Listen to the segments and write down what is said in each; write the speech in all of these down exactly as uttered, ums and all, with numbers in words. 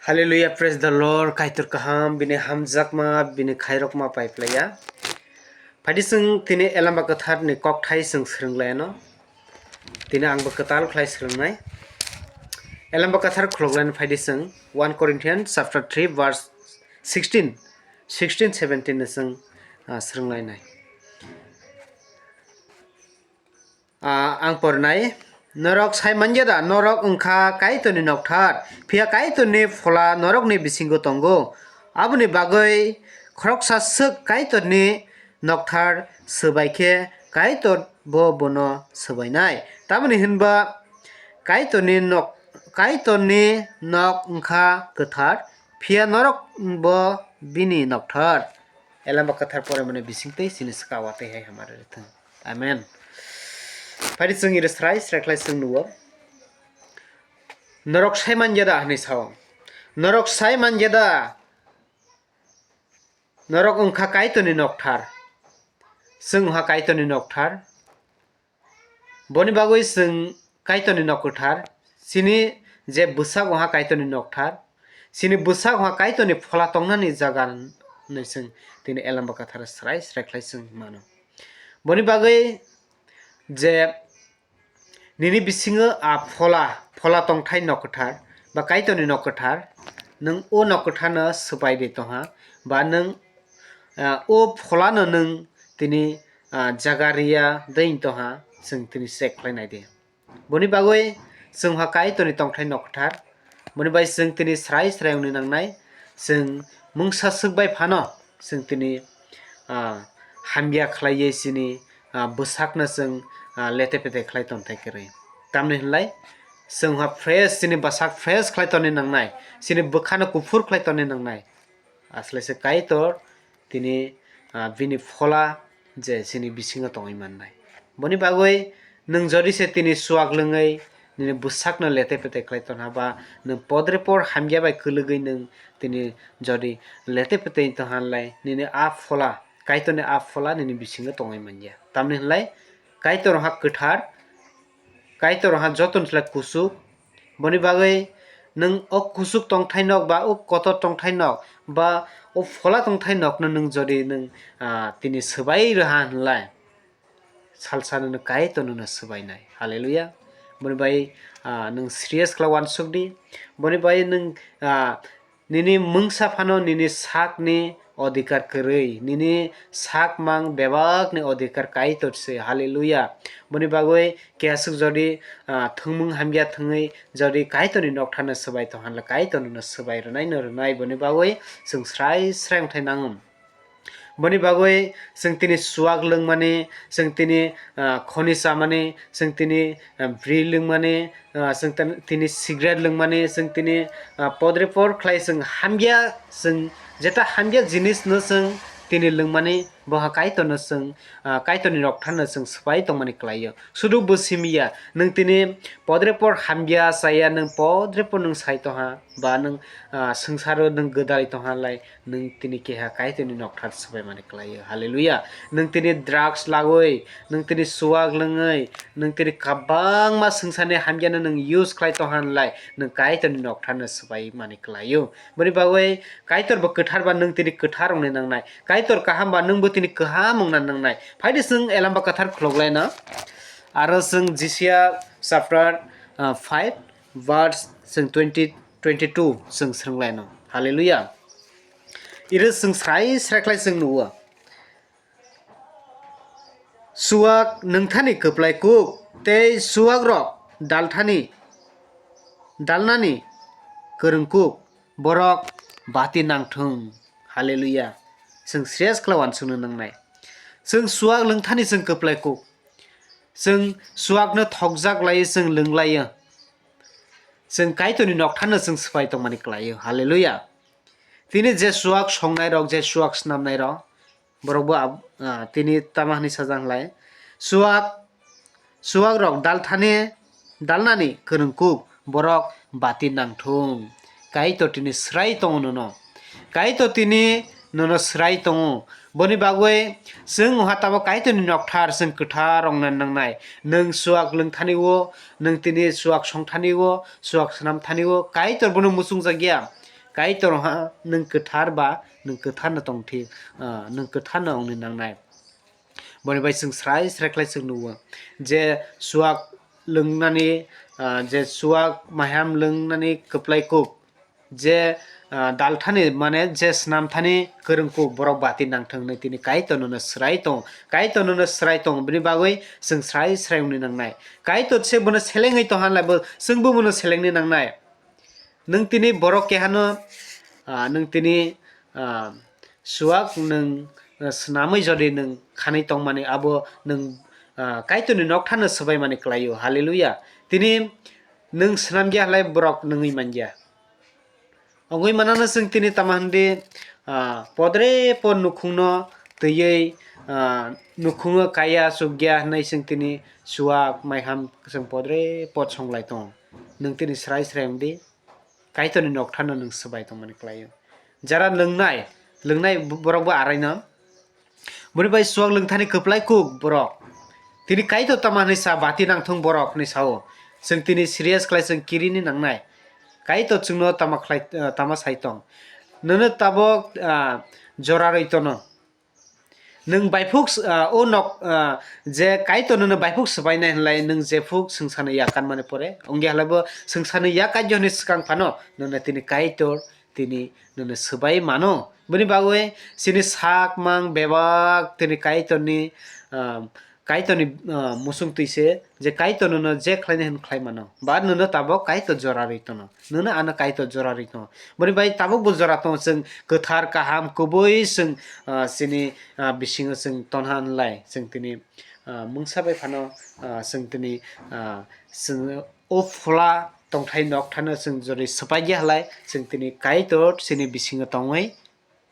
Hallelujah, praise the Lord. Kaitor kaham, bini hamjakma, bini khairokma paiplaiya. Phaidi chwng tini Elamba Kwthar ni kokthai chwng swrwnglaino. Tini angbo kwtal khlai swrwngnai. Elamba Kwthar khuloglaino phaidi chwng one Corinthians chapter three verse sixteen, sixteen, seventeen no chwng, ah, swrwnglainai. Ah, ang pornai, norok sai manya da, norok wngkha Kaitorni nokthar, phiya Kaitorni Phola norokni bisingo tongo. Aboni bagwi khoroksa swk Kaitorni nokthar swbai khe Kaitor bo bono swbainai. Tamoni hinba Kaitorni nok, Kaitorni nok wngkha kwthar, phiya norok bo bini nokthar. Elamba Kwthar poraimani bisingtwi chini swka watwi hai hamari rwthwng. Amen. Phaidi chwng iro srai srai khlai chwng nuo. Norok sai manya da hwnwi sao. Norok sai manya da. Norok wngkha Kaitorni nokthar. Chwng wngkha Kaitorni nokthar. Boni bagwi chwng Kaitorni nok kwthar, chini je bwsak wngkha Kaitorni nokthar, chini bwsak wngkha Kaitorni Phola tongnani jaga hwnwi chwng tini Elamba Kwthar srai srai khlai chwng mano. Boni bagwi je nini bisingo a Phola, Phola tongthai nok kwthar ba Kaitorni nok kwthar, nwng o nok kwtharno swbai de tongha ba nwng, ah, o Pholano nwng tini, ah, jaga riya dei tongha, chwng tini check khlai nai di. Boni bagwi chwng ha Kaitorni tongthai nok kwthar. Boni bai chwng tini srai srai wngwi nangnai. Chwng mungsa swk bai phano chwng tini, ah, hamya khlaiwi chini, ah, bwsakno chwng, ah, lete pete khlai tonthai kwrwi. Tamni hwnlai chwng ha fresh, chini bwsak fresh khlai tonni nangnai. Chini bwkhano kuphur khlai tonni nangnai. Asle se Kaitor tini, ah, bini Phola je chini bisingo tongwi mannai. Boni bagwi nwng jodi se tini chuak lwngwi nini bwsakno lete pete khlai tonha ba nwng podre por hamya bai kwlwgwi nwng tini jodi lete pete tongha hwnlai nini a Phola, Kaitorni a Phola nini bisingo tongwi manya. Tamni hwnlai Kaitor wngkha kwthar, Kaitor wngkha joto ni slai kuchuk. Boni bagwi nwng o kuchuk tongthai nok ba o kotor tongthai nok ba o Phola tongthai nokno nwng jodi nwng, ah, tini swbai rwha hwnlai, salsa nwng Kaitor nwngno swbainai. Hallelujah. Boni bai, ah, nwng serious khlai uansuk di. Boni bai nwng, ah, nini mungsa phano nini sakni odhikar kwrwi, nini sak mang bebakni odhikar Kaitor se. Hallelujah. Boni bagwi keha swk jodi, ah, thwngmung hamya thwngwi jodi Kaitorni nokthano swbai tongha hwnle Kaitor nwngno swbai rwnai no rwnai. Boni bagwi chwng srai srai wngthai nango. Boni bagwi chwng tini chuak lwngmani, chwng tini, ah, khoni chamani, chwng tini, ah, bri lwngmani, ah, chwng tan-, tini cigarette lwngmani, chwng tini, ah, podre por khlai chwng hamya, chwng jeta hamya jinisno chwng tini lwngmani, bo ha Kaitorno chwng, ah, Kaitorni nokthano chwng swbai tongmani kwlaio. Sudu bo simiya, nwng tini podre por hamya chaya, nwng podre por nwng sai tongha, ba nwng, ah, swngcharo nwng gwdalwi tongha lai, nwng tini keha Kaitorni nokthar swbaimani kwlaio. Hallelujah. Nwng tini drugs lagwi, nwng tini chuak lwngwi, nwng tini kwbangma swngcharni hamyano nwng use khlai tongha hwnlai, nwng Kaitorni noktharno swbaimani kwlaio. Boni bagwi Kaitor bo kwthar ba nwng tini kwthar wngna nangnai. Kaitor kaham ba nwngbo tini kaham wngna nangnai. Phaidi chwng Elamba Kwthar khuloglaina. Aro chwng Jisiya chapter, ah, five verse chwng twenty, twenty-two chwng swrwnglaino. Hallelujah. Iro chwng srai srai khlai chwng nugo. Chuak nwngthani kwplai kuk tei chuak rok dalthani, dalnani kwrwng kuk, borok bati nangthung. Hallelujah. Chwng serious khlai uansukna nangnai. Chwng chuak lwngthani chwng kwplai kuk. Chwng chuakno thokjak laiwi chwng lwnglaio. Chwng Kaitorni noktharno chwng swbai tongmani kwlaio. Hallelujah. Tini je chuak songnai rok, je chuak snamnai rok, borok bo ab-, ah, tini tama hwnwi sajak lai. Chuak, chuak rok dalthani, dalnani kwrwng kuk, borok bati nangthung. Kaitor tini swrai tongo nono. Kaitor tini nono swrai tongo. Boni bagwi chwng oha tamo Kaitorni nokthar chwng kwthar wngna nangnai. Nwng chuak lwngthani o, nwng tini chuak songthani o, chuak swnamthani o, Kaitor bono muchungjak ya. Kaitor ha nwng kwthar ba nwng kwthar no tong thik, ah, nwng kwthar no wngni nangnai. Boni bai chwng srai srai khlai chwng nugo je suak lwngnani, ah, je suak maiham lwngnani kwplai kuk, je, ah, dalthani mane je snamthani kwrwng kuk borok bati nangthwng hinwi tini Kaitor nono srai tong, Kaitor nono srai tong, bini bagwi chwng srai srai wngni nangnai. Kaitor se bono selengwi tong hanlai bo chwngbo bono selengni nangnai. Nwng tini borok kehano, ah, nwng tini, ah, suak nwng, ah, swnamwi jodi nwng khanwi tongmani abo nwng, ah, Kaitorni nokthano swbaimani kwlaio. Hallelujah. Tini nwng swnamya halai borok nwngwi manya. Wngwi manano chwng tini tama hwndi, ah, podre pod nukhungno twiwi, ah, nukhungo kaya chukya hwnwi chwng tini suak maiham chwng podre pod songlai tongo. Nwng tini srai srai wngdi. Kaitorni nokthano nwng swbai tongmani kwlaio. Jara lwngnai, lwngnai borokbo araino. Boni bai suak lwngthani kwplai kuk borok. Tini Kaitor tama hwnwi sa bati nangthung borok hwnwi sao. Chwng tini serious khlai chwng kirini nangnai. Kaitor chwngno tama khlai, ah, tama sai tong. Nono tabok, ah, jora rwi tono. Nwng baipuk s-, ah, o nok, ah, je Kaitor nono baipuk swbainai hwnlai nwng jephuk swngcharno yakarmani pore, wngya halaibo swngcharno yakaryo hwnwi swkang phano nono tini Kaitor tini nono swbai mano. Bini bagwi chini sak mang bebak tini Kaitorni, ah, Kaitorni, ah, musung twi se je Kaitor nono je khlainai hwn khlai mano, ba nono tabok Kaitor jora rwi tono, nono ano Kaitor jora rwi tongo. Boni bai tabok bo jora tongo, chwng kwthar kaham kubui chwng, ah, chini, ah, bisingo chwng tonha hwnlai chwng tini, ah, mungsa bai phano, ah, chwng tini, ah, chwng o phola tongthai nokthano chwng jodi swpaikya halai chwng tini Kaitor chini bisingo tongwi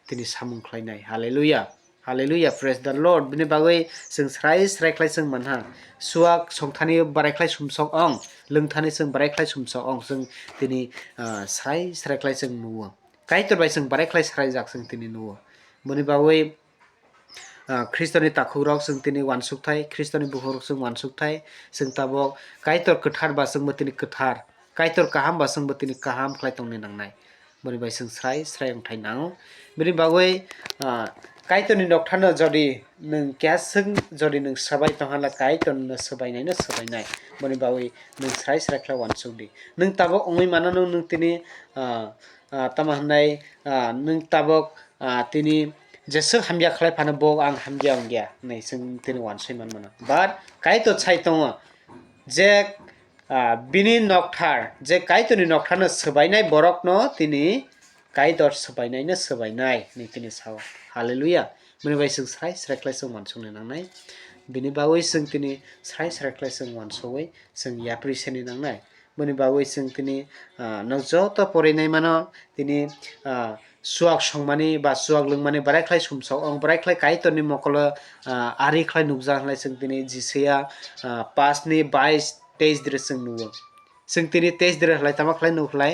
tini samung khlainai. Hallelujah. Hallelujah. Praise the Lord. Bini bagwi chwng srai srai khlai chwng manha. Suak songthani barai khlai sumsok ong, lwngthani chwng barai khlai sumsok ong. Chwng tini, ah, srai srai khlai chwng nuo. Kaitor bai chwng barai khlai sraijak chwng tini nuo. Bini bagwi, ah, Khristoni takhukrok chwng tini uansukthai, Khristoni bukhukrok chwng uansukthai. Chwng tabok Kaitor kwthar ba chwngbo tini kwthar. Kaitor kaham ba chwngbo tini kaham khlai tongni nangnai. Boni bai chwng srai srai wngthai nango. Bini bagwi, ah, Kaitorni nokthano jodi nwng keha swk jodi nwng swbai tonghala Kaitor nono swbainaino swbainai. Boni bagwi nwng srai srai khlai uansukdi. Nwng tabok wngwi manano nwng tini, ah, ah, tamo hwnai, ah, nwng tabok, ah, tini jeswk hamya khlai phano bo ang hamya wngya hwnwi chwng tini uansui manmano. But Kaitor sai tongo je, ah, bini nokthar, je Kaitorni noktharno swbainai borokno tini Kaitor swbainaino swbainai hinwi tini sao. Hallelujah. Bini bai chwng srai srai khlai chwng uansukni nangnai. Bini bagwi chwng tini srai srai khlai chwng uansugwi chwng yapri seni nangnai. Bini bagwi chwng tini, ah, nok joto porinai mano tini, ah, suak songmani ba suak lwngmani barai khlai sumsok ong, barai khlai Kaitorni mokolo, ah, ari khlai nukjak hwnlai chwng tini Jisaya, ah, paanch ni bais teis dire chwng nugo. Chwng tini teis dire hwlai tamo khlai nuk hwlai,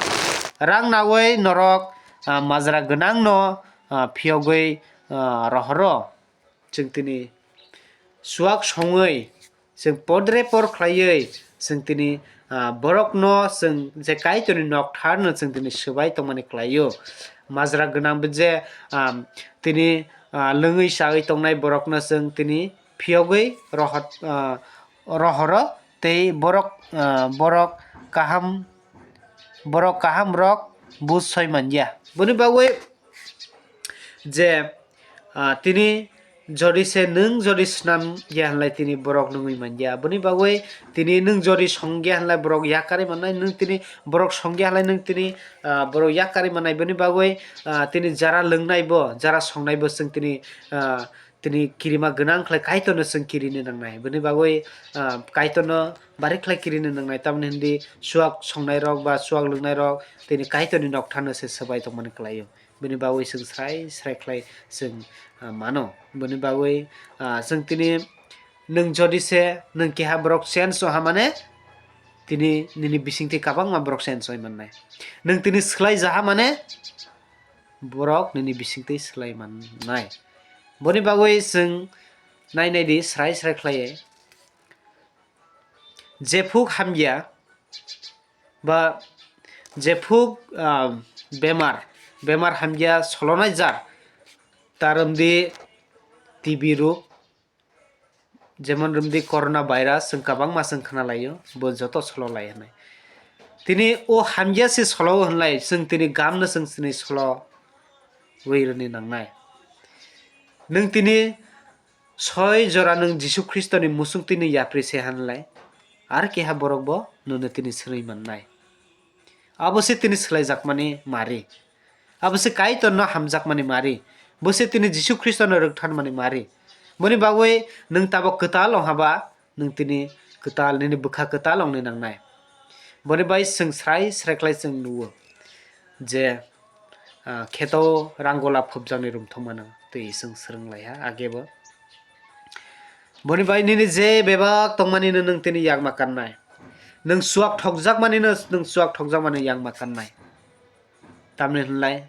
rang naui norok, ah, majra gwnangno, ah, phiyogwi, ah, rohoro. Chwng tini suak songwi, chwng podre por khlaiwi, chwng tini, ah, borokno chwng je Kaitorni noktharno chwng tini swbai tongmani khlaio. Majra gwnang bo je, ah, tini, ah, lwngwi chawi tongnai borokno chwng tini phiyogwi rohor, ah, rohoro tei borok, ah, borok kaham, borok kahamrok bus soi manya. Boni bagwi je, ah, tini jodi se nwng jodi snam ya hwnlai tini borok nungwi manya. Boni bagwi tini nwng jodi songya hwnlai borok yakarwi mannai, nwng tini borok songya hwnlai nwng tini, ah, borok yakarwi mannai. Boni bagwi, ah, tini jara lwngnai bo, jara songnai bo chwng tini, ah, tini kirima gwnang khlai Kaitorno chwng kirini nangnai. Boni bagwi, ah, Kaitorno barik khlai kirini nangnai. Tamoni hindi suak songnairok ba suak lwngnairok tini Kaitorni noktharno se swbai tongmani khlaio. Bini bagwi chwng srai srai khlai chwng, ah, mano. Bini bagwi, ah, chwng tini nwng jodi se nwng keha borok change wngha mane tini nini bisingtwi kwbangma borok change wngwi mannai. Nwng tini swlai jaha mane borok nini bisingtwi swlai mannai. Boni bagwi chwng nai nai di srai srai khlaiwi. Jephuk hamya ba jephuk, ah, bemar bemar hamya solonai jar, ta rwmdi T B rok, jemon rwmdi corona virus, chwng kwbangma chwng khwnalaio, bo joto solo lai hwnwi. Tini o hamya se solo hwnlai, chwng tini gamno chwng tini solo wi rwni nangnai. Nwng tini soi jora nwng Jisu Khristoni musuk tini yapri se hwnlai, ar keha borok bo nwngno tini swrwi mannai. Abo se tini swlaijakmani mari. Abo se Kaitorno hamjakmani mari. Bo se tini Jisu Khristono rwktharmani mari. Boni bagwi nwng tabok kwtal wng haba, nwng tini kwtal, nini bwkha kwtal wngni nangnai. Boni bai chwng srai srai khlai chwng nuo je, ah, kheto ranggola phobjakni rumthokmano twi chwng swrwng lai ha agebo. Boni bai nini je bebak tongmanino nwng tini yakma kannai. Nwng chuak thokjakmanino nwng chuak thokjakmani yakma kannai. Tamni hwnlai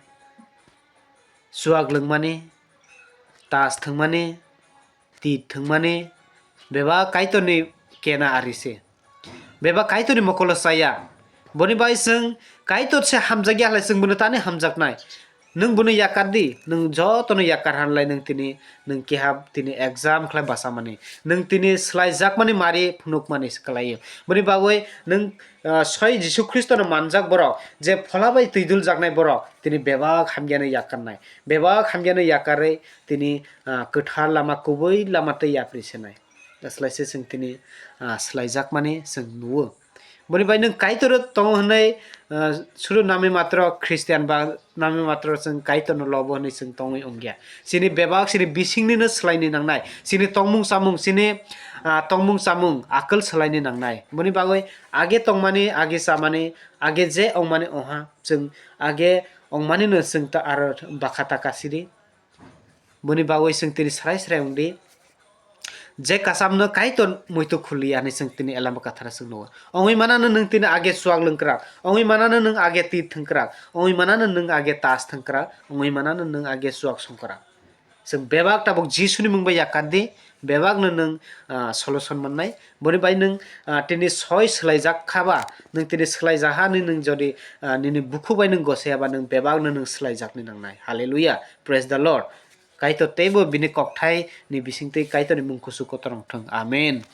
chuak lwngmani, tas thwngmani, tit thwngmani, bebak Kaitorni kena ari se. Bebak Kaitorni mokolo chaya. Boni bai chwng Kaitor se hamjakya halai chwng bono tani hamjaknai. Nwng bono yakar di, nwng jotono yakar hanlai nwng tini, nwng keha tini exam khlai basamani. Nwng tini swlaijakmani mari phunukmani se kwlaio. Boni bagwi nwng, ah, soi Jisu Khristono manjak borok, je phola bai twi duljaknai borok, tini bebak hamyano yakarnai. Bebak hamyano yakarwi tini, ah, kwthar lama, kubui lama tei yapri senai. Aslai se chwng tini, ah, swlaijakmani chwng nuo. Boni bai nwng Kaitor tongo hwnwi, ah, suru nami matro Christian ba nami matro chwng Kaitorno lobo hwnwi chwng tongwi wngya. Chini bebak chini bisingnino swlaini nangnai. Chini tongmung chamung, chini, ah, tongmung chamung, akal swlaini nangnai. Boni bagwi age tongmani, age chamani, age je wngmani oha chwng age wngmanino chwng ta aro bakha ta kasidi. Boni bagwi chwng tini srai srai wngdi. Je kasamno Kaitor muitu khuliya hinwi chwng tini elama kathara chwng nugo. Wngwi manano nwng tini age chuak lwngkrak, wngwi manano nwng age tit thwngkrak, wngwi manano nwng age tas thwngkrak, wngwi manano nwng age chuak songkrak. Chwng bebak tabuk Jisuni mung bai yakar di, bebakno nwng, ah, solution mannai. Boni bai nwng, ah, tini soi swlaijak kha ba, nwng tini swlaijak ha hinwi nwng jodi, ah, nini bukhuk bai nwng gosai ya ba nwng bebakno nwng swlaijakni nangnai. Hallelujah. Praise the Lord. Kaitor teibo bini kokthai ni bisingtwi Kaitorni mung kusu kotor wng thung. Amen.